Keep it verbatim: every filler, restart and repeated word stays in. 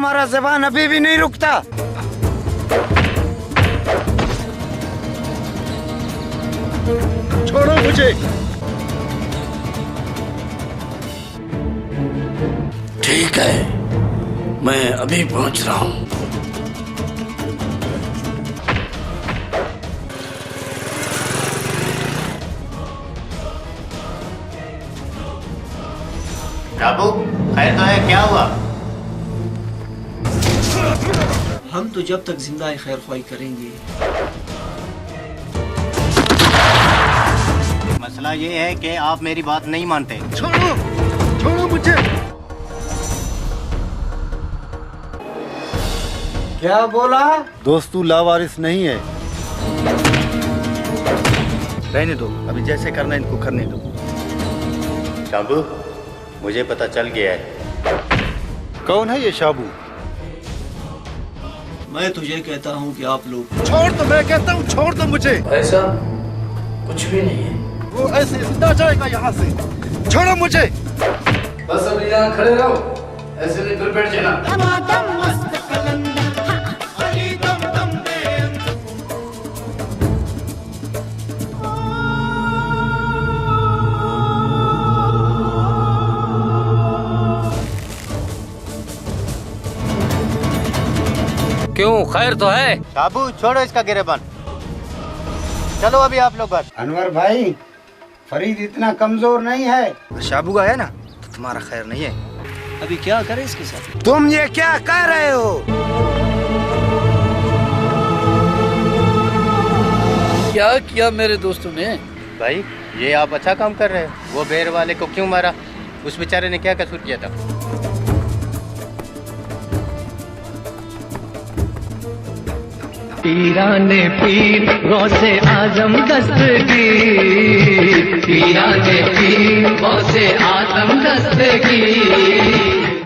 ہمارا زبان ابھی بھی نہیں رکتا۔ چھوڑو مجھے۔ ٹھیک ہے، میں ابھی پہنچ رہا ہوں۔ شابو، خیر تو ہے؟ کیا ہوا؟ ہم تو جب تک زندہ ہیں خیر خواہی کریں گے۔ مسئلہ یہ ہے کہ آپ میری بات نہیں مانتے۔ چھوڑو، چھوڑو مجھے۔ کیا بولا؟ دوست، تو لاوارث نہیں ہے۔ رہنے دو، ابھی جیسے کرنا ہے ان کو کرنے دو۔ شابو، مجھے پتہ چل گیا ہے۔ کون ہے یہ شابو؟ میں تجھے کہتا ہوں کہ آپ لوگ۔ چھوڑ دو، میں کہتا ہوں، چھوڑ دو مجھے۔ بھائی صاحب، کچھ بھی نہیں ہے۔ وہ ایسے زندہ جائے گا یہاں سے۔ چھوڑو مجھے۔ بس اب یہاں کھڑے رہو، ایسے نہیں پھر بیٹھ جانا۔ کیوں، خیر تو ہے؟ شابو، چھوڑو اس کا گریبان۔ چلو ابھی آپ لوگ گھر۔ انور بھائی، فرید اتنا کمزور نہیں ہے۔ شابو آیا نا، تو تمہارا خیر نہیں ہے۔ ابھی کیا کرے اس کے ساتھ؟ تم یہ کیا کر رہے ہو؟ کیا کیا میرے دوستوں نے؟ بھائی، یہ آپ اچھا کام کر رہے ہو۔ وہ بیر والے کو کیوں مارا؟ اس بیچارے نے کیا قصور کیا تھا؟ پیران پیر غوث اعظم دستگیر، پیران پیر غوث اعظم دستگیر۔